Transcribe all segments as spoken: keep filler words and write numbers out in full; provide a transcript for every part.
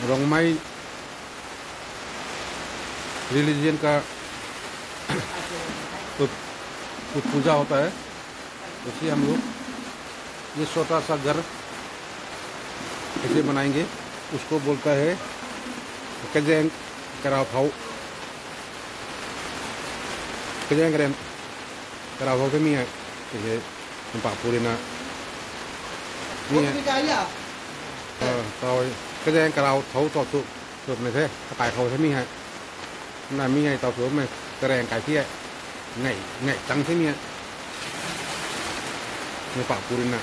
रोंगमई रिलीजन का पू-, पू-, पूजा होता है। उसे हम लोग ये छोटा सा घर ऐसे बनाएंगे, उसको बोलता है कजेंग कराव थाउ। Kajang karen karau thau the mi hei, tiki mpah purina mi hei. Kajang karau thau thau tu tu ne the, kakai khou the mi hei. Na mi hei tau tu me kareng kai thi hei. Ngai ngai tang the mi hei. Mpah purina.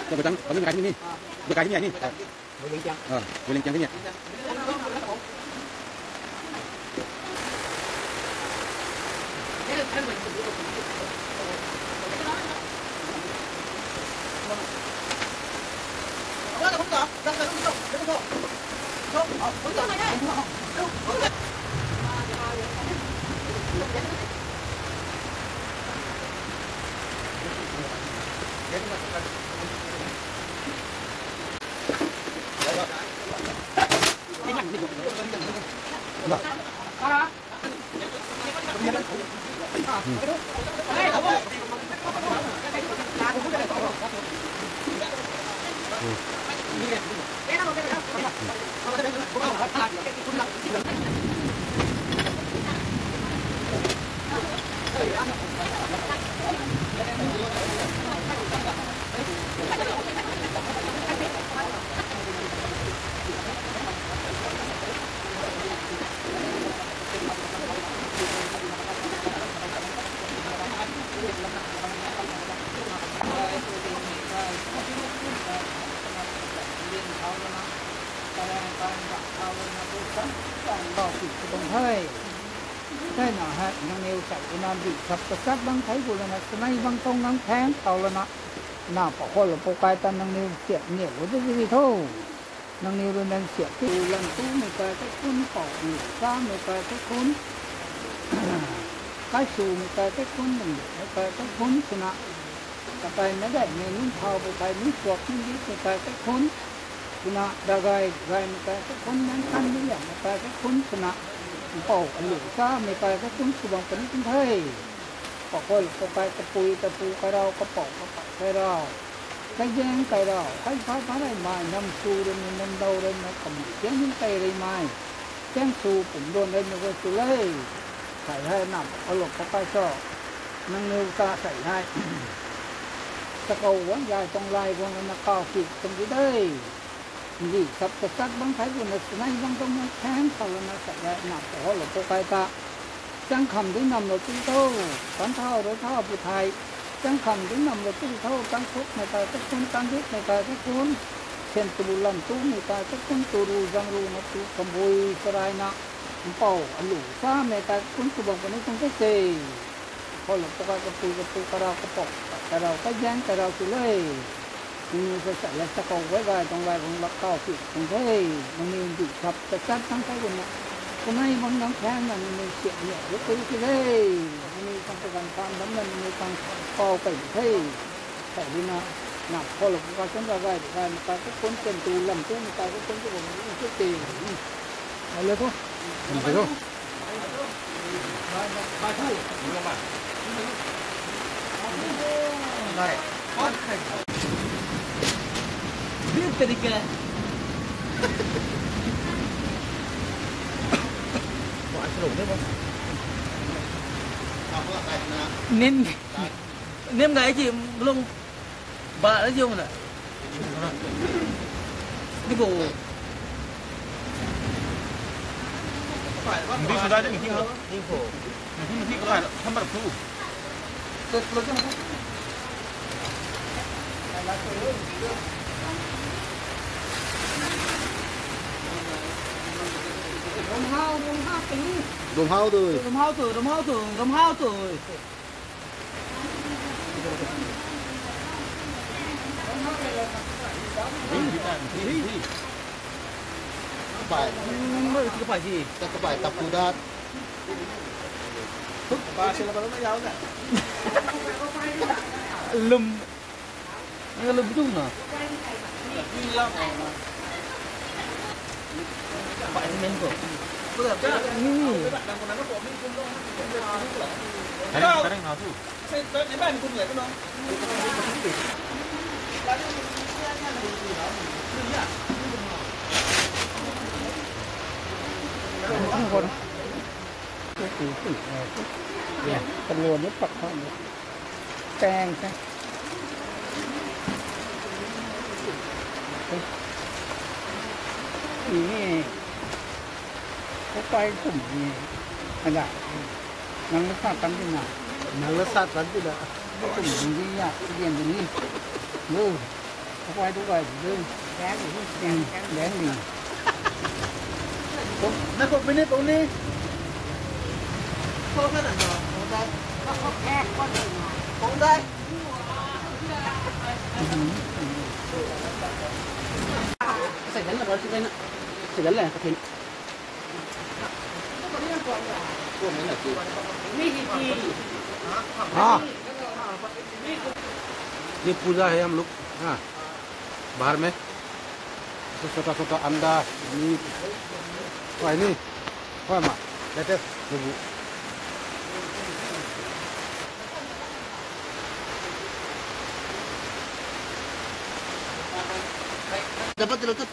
Tabui tang, tabui kai ni. Tabui kai ni. Ah, tabui kai ni. Tuang the. Kaina hei nangniw sai ina di sap ta sap bang thei gu lana sanei bang tong nang thang thau lana. Na pa hol la pu kai ta nangniw siat niw gu di di tho. Nangniw rui nang siat ti lan tu mei kai ta kun pau ni sa mei kai ta kun. Kai su mei kai ta kun nang mei kai ta kun suna. Kakai na dai mei nunc thau bu kai nunc suak nunc di mei kai kaikhun. Twna dagay gay mei kai kaikhun, nang kan di liam mei kai kaikhun twna. Mpou alu sa mei kai kaikhun sw bam kani kum the. Pakhol pakai kapui kapu kairau kapou kapai kairau. Kaizaeng kairau, kai pha pha rei mai, nam su rui mei, nam dau rui mei, kamui tiang ning kai rei mai. Tiang su pum duan rei mei guay sw le. Sai hei nam pakhol pakai cho. Nangniw ta sai hei. Chakou guan zai tuang lai guang na kau ki tuang di de. Ndi sap ta sat bang thai bu na sinai bang tuang na thaeng khou lana sai hei nam pakhol pakai ta. Chang kham ding nam lo tu tho, tan thau rui thau bu thai. Chang kham ding nam lo tu tho, tan thuk mei kai kaikhun, tan dik mei kai kaikhun. Sian tu lam tu mei kai kaikhun, tu ru zang ru na tu kambui sarai na. Mpou alu sa mei kai kaikhun sw bam kani kum the se. Khou lou pakai kapui kapu karau kapou, karau kaizaeng karau sw le. Nangniw sa sa la chakou guay gay tuang lai bang lak kau ki tuang the. Nangniw di sap ta sat tang kai bu na. Kanei bang nang thaeng na nangniw sian ni lu tu ki the. Nangniw tang kagan tan dam na nangniw tang pau kai bu the. Sai di na, na khou lou pakai kan ra gay di gay mei kai kaikhun, sian tu lam tu mei kai kaikhun tu bam ni tu te. Hello ko. Hello ko. Nim, nim gay ki lung ba la ziu na. Di ko. Hindi sudah je mungkin ko. Hindi mungkin ko. Hambar tu. Rumhau, rumhau tu. Rumhau tu. Rumhau tu, rumhau tu, rumhau tu. Kabai. Kabai, kabai, tapu dat. Lum. Ni ka lum tu na. Kabai si men ko. Ni. Kareng, kareng na tu. Kaluan ni pak pak ni. Tang tang. Ni. Ko pai kum ni. Ada. Nang la sat tan di na. Nang la sat tan di na. Kum ni ya, dian di ni. Lu. Ko pai tu pai di. Em, dian di. Na ko minute only. Ko ka na. Ko dai. Ko dai. Sa gan la, sa gan la. Sa gan la, ka thin. हाँ, ये पूजा है हम लोग, हाँ, बाहर में। तो छोटा-छोटा अंडा, मीट, कोई नहीं, कोई मा, लेटेस्ट, बुबू। Dapat, dapat.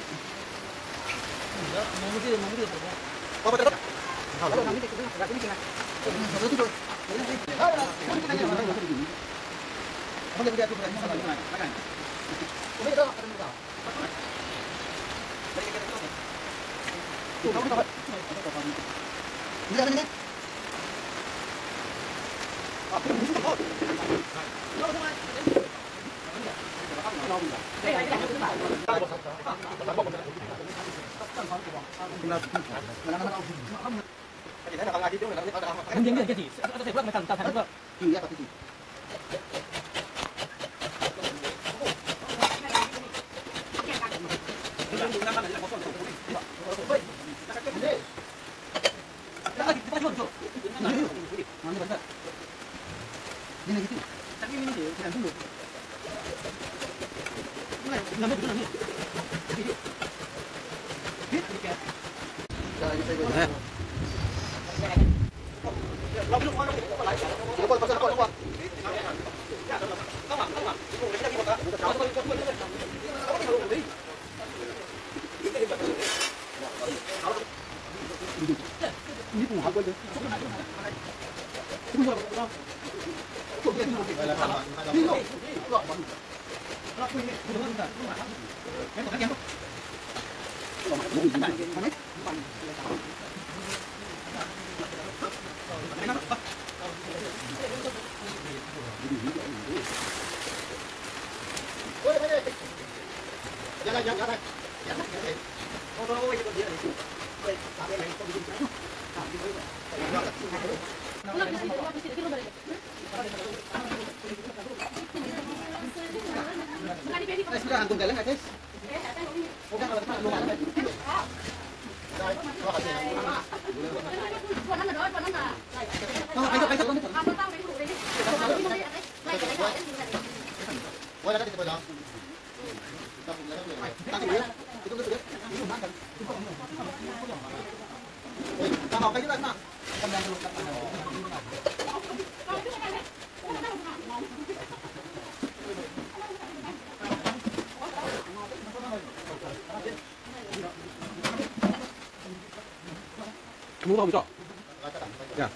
Kamu tau cho? Ya.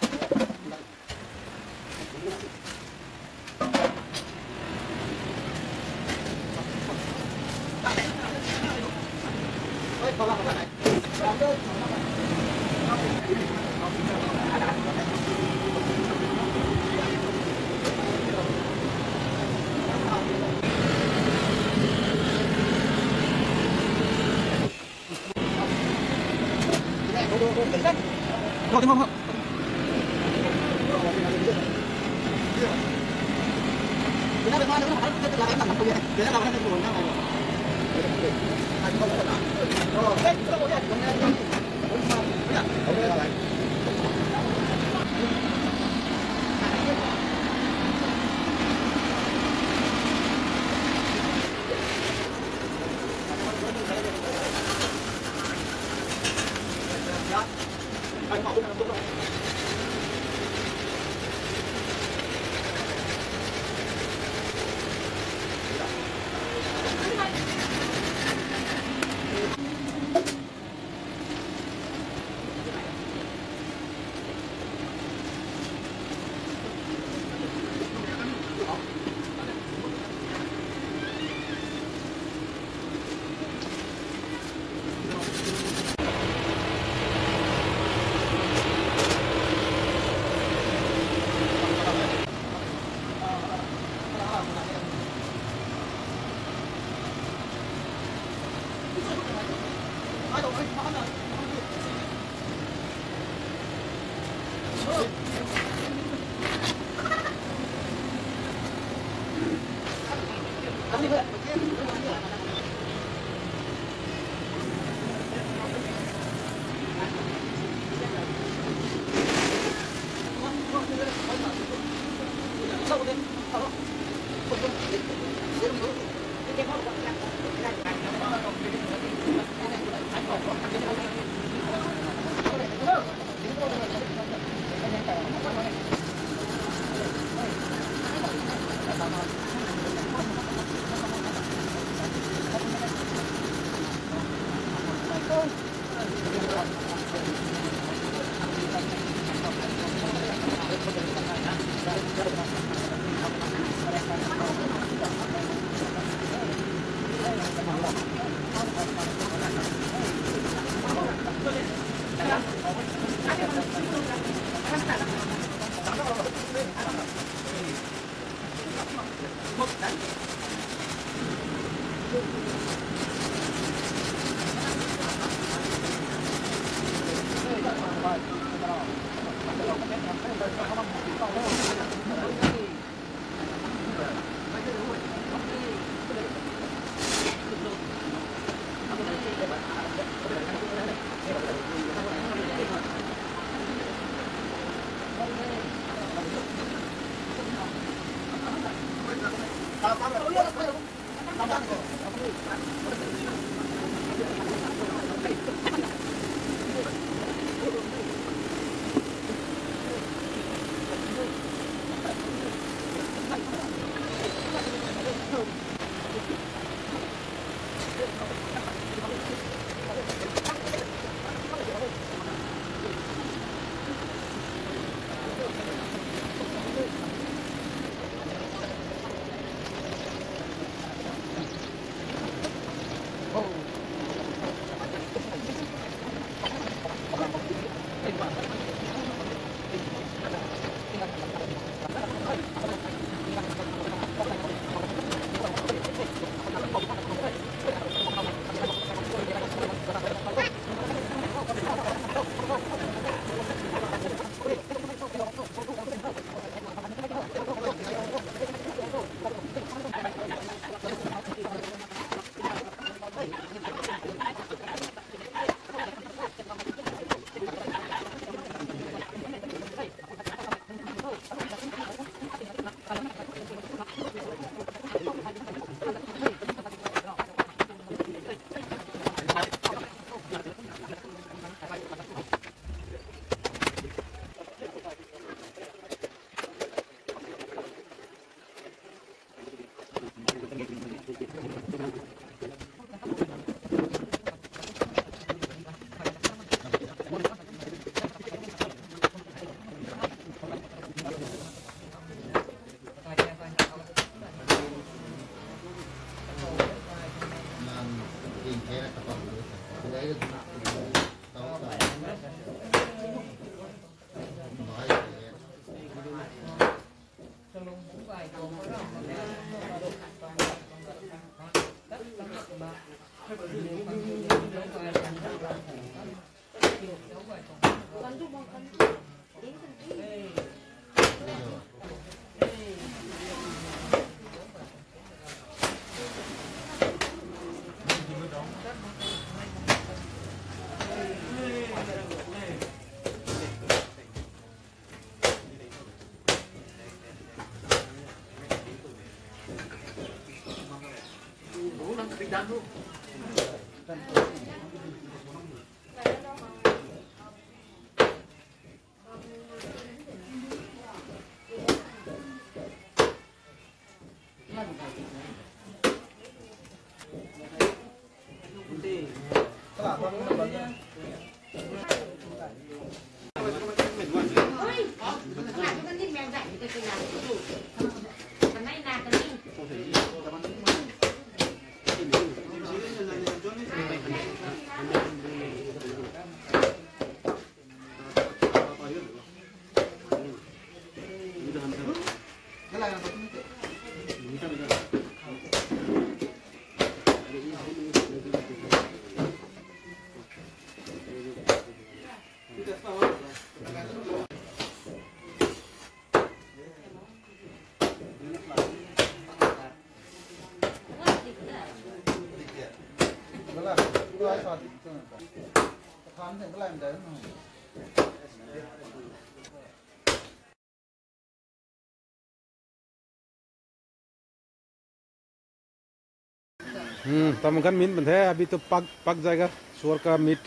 Hmm, tam kan min bun the, abhi to pak, pak jayega, suwar ka meat.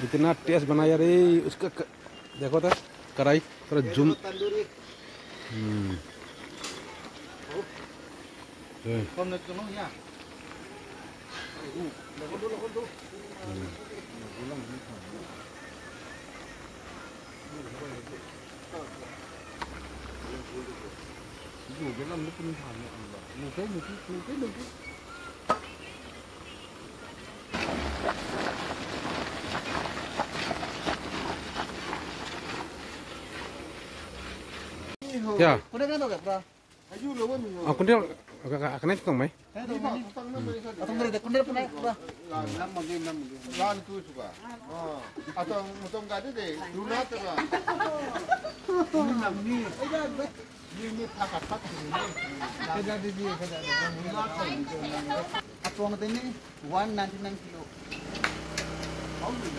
Itna taste banaya re, uska ka, dekho ta, karai, pura zoom. Hmm. Hmm. Ya. Kau dah kan tau tak, bro? Ah, kun dia, ka, ka, ka, connect kang mei? Atang dere, kun dere, kun dere, kun dere. Lam mage, lam mage. Lam tu suka. Ah, atang, atang ka de de, duna tera. Ni lam ni. Ni, ni, tha ka, tha ka ni. Kada de de, kada de. Duna tera. Atang de ni, one ninety nine kilo. How much?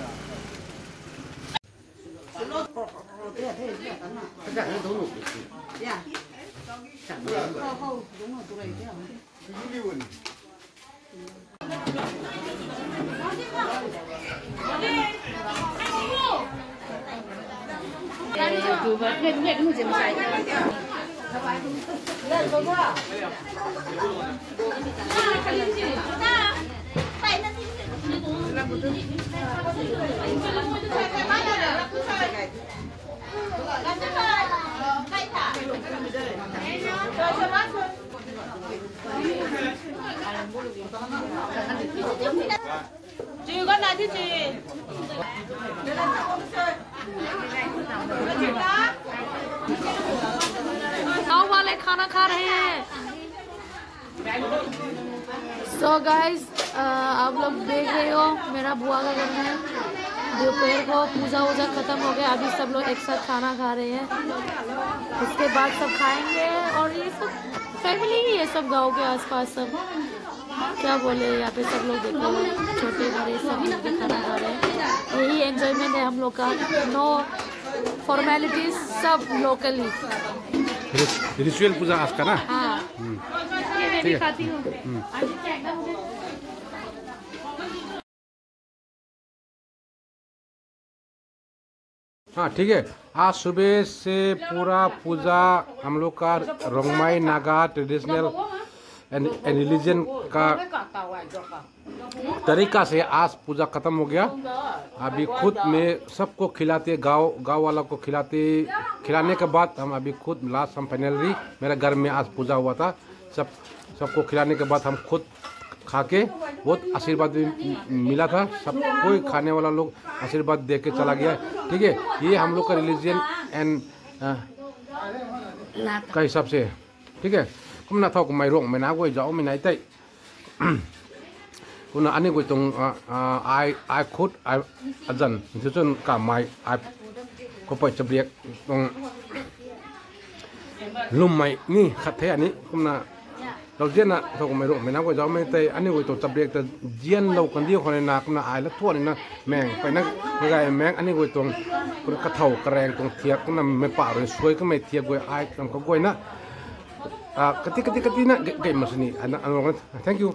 गांव वाले खाना खा रहे हैं। So guys, आप लोग देख रहे हो, मेरा बुआ का घर में दोपहर को पूजा वूजा खत्म हो गया। अभी सब लोग एक साथ खाना खा रहे हैं, उसके बाद सब खाएंगे। और ये सब फैमिली ही है, सब गांव के आसपास सब। क्या बोले, यहाँ पे सब लोग देखो, छोटे बड़े सब मिलके खाना खा रहे हैं। यही एंजॉयमेंट है हम लोग का। नो फॉर्मेलिटीज, सब लोकली। रिचुअल पूजा आज का ना। हाँ। ये मैं भी खाती हूँ। हाँ, ठीक है। आज सुबह से पूरा पूजा हम लोग का रोंगमई नागा ट्रेडिशनल एंड रिलीजन का तरीका से आज पूजा खत्म हो गया। अभी खुद में सबको खिलाते, गांव गांव वाला को खिलाते, खिलाने के बाद हम अभी खुद लास्ट हम फाइनली मेरा घर में आज पूजा हुआ था। सब सबको खिलाने के बाद हम खुद खा के बहुत आशीर्वाद भी मिला था। सब कोई खाने वाला लोग आशीर्वाद दे के चला गया। ठीक है, ये हम लोग का रिलीजन एंड का हिसाब से। ठीक है, kumna thau kumei ruangmei na guay zauhmei nai tei. Kumna ani guay tuang ai ai khut ai azan ntu chun kamei ai khupei chabriak tuang lummei ni khat the ani kumna. Lauzianna thau kumei ruangmei na guay zauhmei tei ani guay tuang chabriak ta zianlou kandiu khou ni na kumna ai la thuan ni na meng peyna gay meng ani guay tuang kumna kathau kareng tuang thiak kumna meipa rui suai kamei thiak guay ai kam kaguayna kati kati kati na gay masini. Thank you.